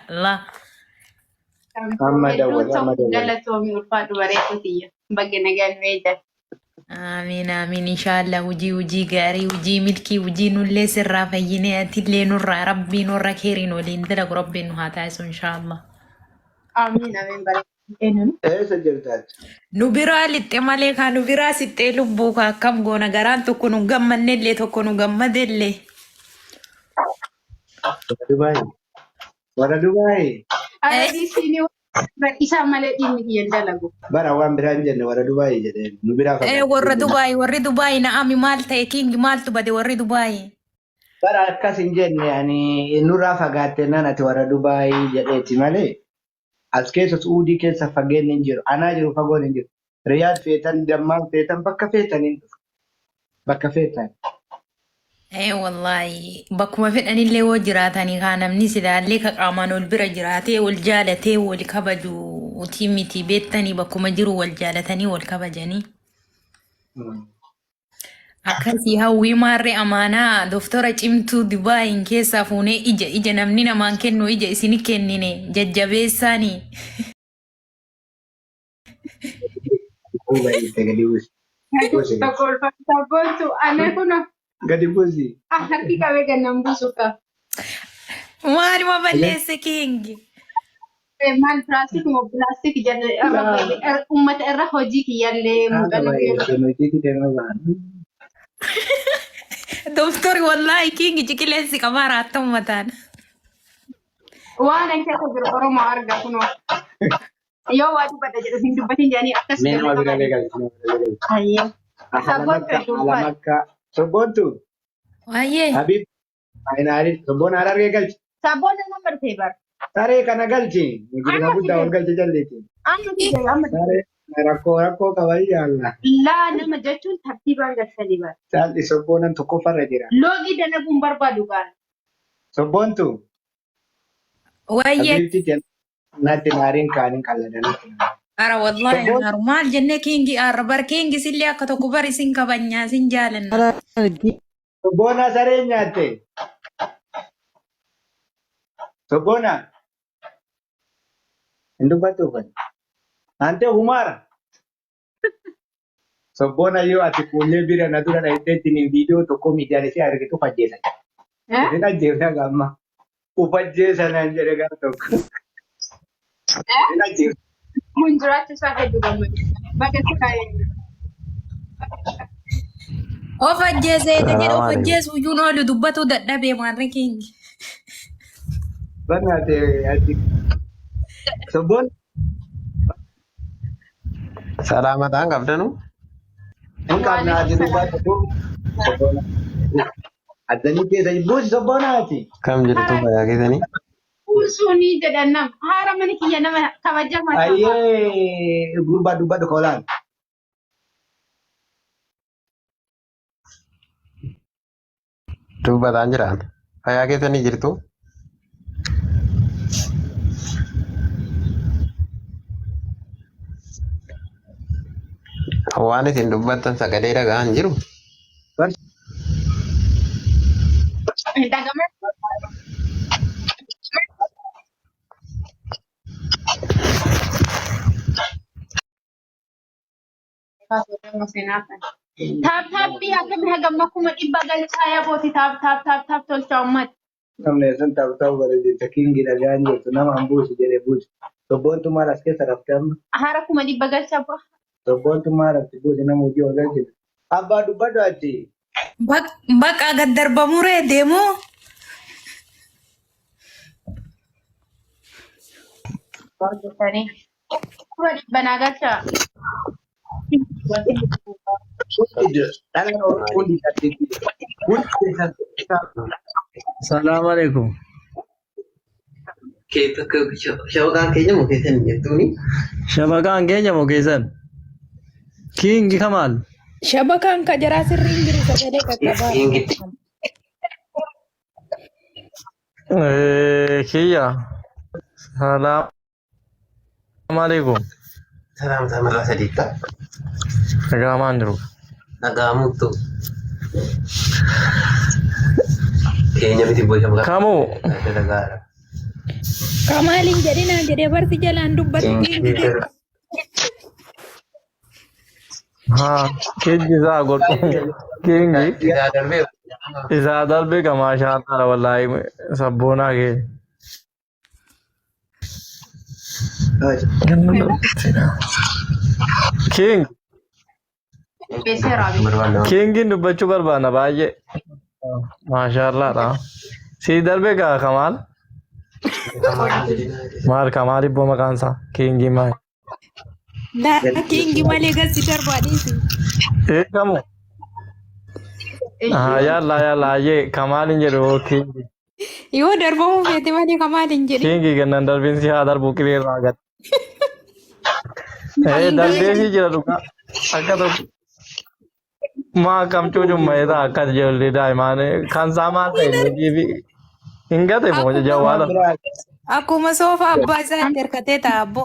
Allah. Amma Hedduun dawwali amma tokko dawwali. galatoomii ulfaadhu bareedu tiyya. Baga nagaan nu eegan. Amiin amiin inshaallah hujii hujii gaarii hujii milkii hujii nullee sirraa fayyinee atillee nurraa rabbiin warra keeriin waliin dalagu rabbiin nu haa taasisu inshaallah. Amiin amiin bareedu. Eenyuun? Eessa jirtaati? Nu biraa lixxe malee kaa nu biraa sixxee lubbuu kaa akkam goona garaan tokko nu gammannellee tokko nu gammadellee. Warra Dubaay. Warra Dubaay. Arabii siinii isaa malee dhimmi kiyya hin dalagu. Bara waan biraa hin jenne warra Dubaay jedheen. Nu biraa Eh, fagaate. warra Dubaay warri Dubaay na'ami maal ta'e king maaltu bade warri Dubaay. Bara akkas hin jenne ani nurraa fagaatte naan ati warra Dubaay jedheeti malee. As keessa Suudii keessa fageenyi hin jiru. Anaa jiru fagoon hin jiru. Riyaad feetan, Dammaan feetan, bakka feetan hin dhufu. Bakka feetan. Ee wallaahi bakkuma fedhanillee woo jiraatanii kaa namni silaallee ka qaamaan wal bira jiraatee wal jaalatee wal kabaju utii miti beektanii bakkuma jiru wal jaalatanii wal kabajanii. Akkasii hawwii maarree amaanaa doktora cimtuu Dubaayin keessaa fuunee ija ija namni namaan kennu ija isini kennine jajjabeessaanii. Duuba itti gadi buusi. Buusi gadi. Tokko ulfaatu sabboontu ana kuna Gadi buusi. harki qabee gannan buusu qaba. Maaluma balleesse kingi. Maal pilaastik moo pilaastik jedhe irra uummata irra hojii kiyyallee Haala muuxannoo baay'ee kiyya isheen hojiitti deemaa bahan. Doktori wallaahi kingi ciqileensi qabaa raattan mataan. waan an keessa jiru Oromoo arga kunoo. Yoo waa dubbadha jedhu hin dubbatin jedhanii akkas Mee jedhu nama qaban. biraallee galchi. Nama biraallee galchi. Ayyee. Haala Sabboontu makka, hedduu haala ulfaadha. makka. Sobboontu. Waayee. Habib. Ayinaari. Sobboon harargee galchi. Sabboon nama martee bar. Saree kana galchi. Mujrima Amma guddaa ol fide. galchi jalleeti. Amma fide. Amma fide. Saree rakkoo rakkoo qaba yaalla. Laa nama jechuun tartiibaan galchanii bar. Caalli sobboonan tokkoffarra jira. Loogii dalaguun barbaadu gaara. Sobboontu. Waayee. Habibti natti naariin kaaniin qalladanitti. Ara wallaahi Sobboon naaru maal jennee kingi arra bar kingi sillee akka tokko bar isin kabajnaa isin jaalanna. Sobboonaa sareen nyaatte. Sobboonaa hin dubbattu kan. Ante humaara. Sobboona yoo ati kuullee bira na dura dhayitee ittiin viidiyoo tokko miidiyaan ishee argitu fajjeessa. Eh? Isin ajjeefna gamma. Ufajjeessa naan jedhe gar tokko. Eh? Isin ajjeefna. Kun jiraachuu isaa hedduu gammadu. Baga si kaa'ee. Of ajjeese eega jedhe Salaam of alaikum. ajjeesu iyyuu oolu dubbatuu dadhabee maarree kingi. Bannaate ati. Sobboon Salaamataan qabdanu. hin qabna ati Waalaikum salaam. dubbatu. Sobboona. Addanii keessa buusi sobboonaati. Kam jirtu Haara fayyaa keessanii? buusuunii jedhan nama. Haara mana kiyya nama kabajamaa ta'a. Ayyee gurbaa dubbadhu koolaan. Dubbataan jiraan. Fayyaa keessanii jirtu. Waan isin dubbattan sagalee dhaga'aan jiru. Hin dhagame. Taap taappii akkami hagamma 100,000 galchaa yabooti taap taap taap taap tolchaa ummata. Namni sun ta'u ta'u bara jecha kingi dhagaan jirtu nama hin buusu jedhe buusu. Sobboontu maal as keessa rafte amma? Hara 100,000 galchaa bu'a. Sobboontu maal rafte buusi nama hojii ol galchite. Abbaa dubbadhu achi. Bakka gad darbamuree deemuu. Hordofanii. 100,000 naa galchaa. Hundi dhalaan Oromoo hundi saddeetti. Hundi keessan Salaam alaikum. Shabakaan keenya moo keessan jettuuni? Shabakaan keenya moo keessan? Kingi Kamaal. Shabakaan ka jaraa sirriin jiru sagalee qaqqabaa. Kingitti. Kiyya. Salaam alaikum. Salaam samarraa sadiitta. Dhaga'amaan jiru. Dhaga'amuttu. Keenya miti boo shabakaan. Kamuu Dhaga'aadha. Kamaaliin jedhinaa jedhee barsi jalaan dubbatu kiingi jedhu. Haa kingi isaa godhu. Kingi Isaa darbee isaa darbee ka maashaallah wallaahi sabboonaa kee. King Beeseera beeku. Kingiin dubbachuu barbaadna baay'ee. Maashaallah. Sii darbee kaa Kamaal. Maal Kamaal ibboo maqaan isaa? Kingii maal? Laa kiingi malee gasi darbaa dhiisi. Eegamu. Yaallaa yaallaa ayyee Kamaal hin jedhu kingi. Yoo darbamuu feete malee Kamaal hin jedhin. Kingi gannan darbiin si haa darbu qilee irraa gad. Ee darbee si jira dhugaa. Akka tokko. Maa akkam cuucumma ta'e akkas ijoollee daa'imaan kan isaa maal ta'e meetii hin gate moo jawwaala. Akkuma soofaa abbaa isaatti hirkatee ta'a abbo.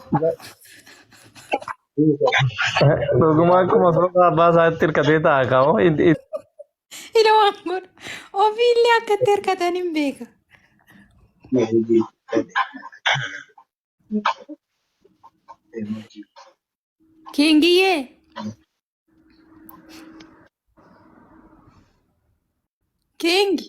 Dhuguma akkuma soofaa abbaa isaatti hirkatee ta'a kaa'u. Ila waan godhu. Ofiillee akka itti hirkatan hin beeka. Kingiyyee. King.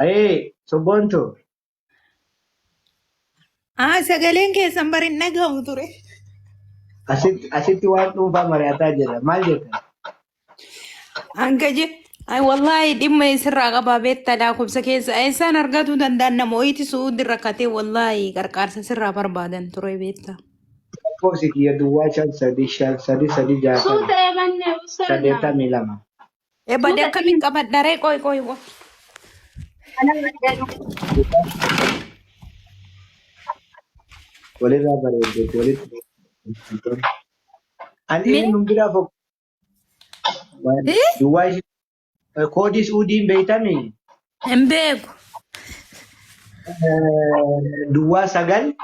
Ayee sobboontu. Ah, sagaleen keessan bari hin dhagahamu ture. Asitti waan dhuunfaa mari'ataa jira. Maal jetta? Hanga je ay wallahi dhimma isirraa qabaa beektaa lakkoofsa keessa eessaan argatuu danda'an nama wayiiti su'uudi rakkatee wallahi qarqaarsa sirraa barbaadan ture beektaa. Lakkoofsi kiyya duwwaa 5 3 5 3 3 60 Suuta eebanne usarna. 82. Ebade akkamiin qabadharee qoy qoy qoy. Walirraa bareeddee walitti. Ani Mee? eenyuun biraa fokk. Duwwaa ishee koodii suudiin beeytami. Hin beeku. Duwwaa 9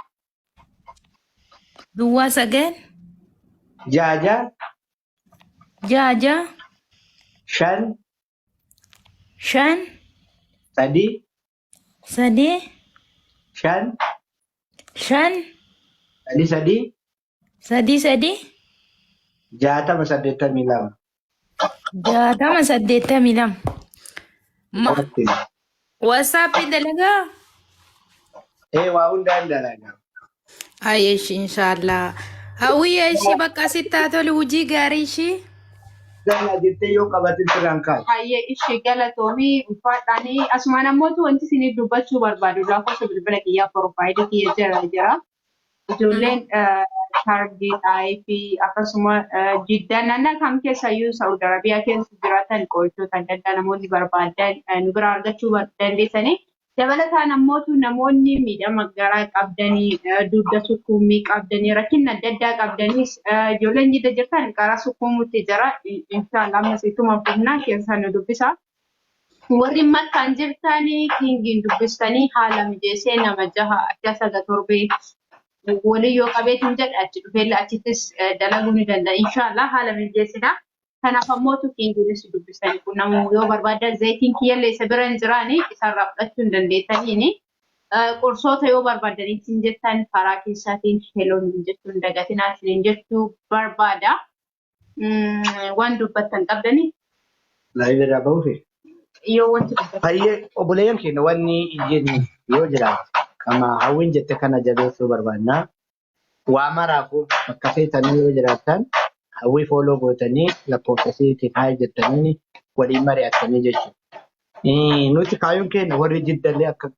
Duwwaa 9 6 6 6 6 5 5 3 3 5 5 3 3 3 3 60 82. 60 82. Ma WhatsApp dalagaa? Ee waa hundaan dalagaa. Ayesh inshallah. Hawwiya ishii bakka asitti haa tolu hojii gaarii ishii. Gala jettee yoo qabatin sirraan kaasu. Hayyee ishee galatoomii ulfaadhaanii asumaan ammootu wanti isiniif dubbachuu barbaadu lakkoofsa bilbila kiyyaa porofaayilii kiyya jala jira. Ijoolleen kaardii xaayii fi akkasuma jiddaa naannoo kam keessayyuu Saa'ud Arabiyaa keessa jiraatan qorichoota adda addaa namoonni barbaadan nu biraa argachuu dandeessanii. Dabalataan ammootu namoonni miidhama garaa qabdanii, dugda sukkuummii qabdanii, rakkina adda addaa qabdanis ijoolleen jidda jirtan karaa sukkuumutti jira. Inshaallah ammas ittuma fufnaa keessaa nu dubbisa. Warri makkaan jirtanii kingiin dubbistanii haala mijeessee nama jaha akka saga torbee walii yoo qabeetiin jedhe achi dhufeellee achittis dalaguu ni danda'a. Inshaallah haala mijeessina. Kanaaf ammootu kingiinis dubbistanii qunnamuu yoo barbaadan zayitiin kiyyallee isa bira hin jiraani isarraa fudhachuu hin dandeettaniini. Qorsoota yoo barbaadaniitiin jettan karaa keessaatiin heloon jechuun dagatinaa isiniin jechuu barbaada. Waan dubbattan qabdanii Live irraa bahuufi. Yoo wanti dubbattan. Hayyee obboleeyyan keenya wanni jennu yoo jiraate kama hawwiin jette kana jabeessuu barbaanna. Waa maraafuu bakka feetanii yoo jiraattan hawwii follow gootanii lakkoofsa isiitiin haa jettanii waliin mari'attanii jechuudha. Nuti kaayyoon keenya warri jiddallee akka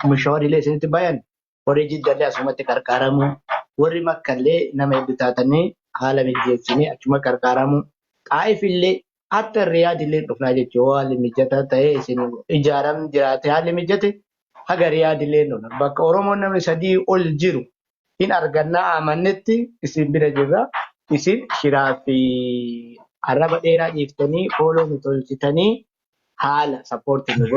mishawariilee isinitti bayan warri jiddallee asumatti qarqaaramuu warri makkallee nama hedduu taatanii haala mijeessinee achuma qarqaaramuu xaa'if illee hatta riyaad illee dhufnaa jechuudha. Haalli mijataa ta'ee isin ijaaramni jiraate haalli mijate haga riyaad illee dhufna. Bakka Oromoon namni sadii ol jiru hin argannaa amannetti isin bira jirra. Isin shiraa fi Arraba dheeraa dhiiftanii follow nu tolchitanii haala support nu.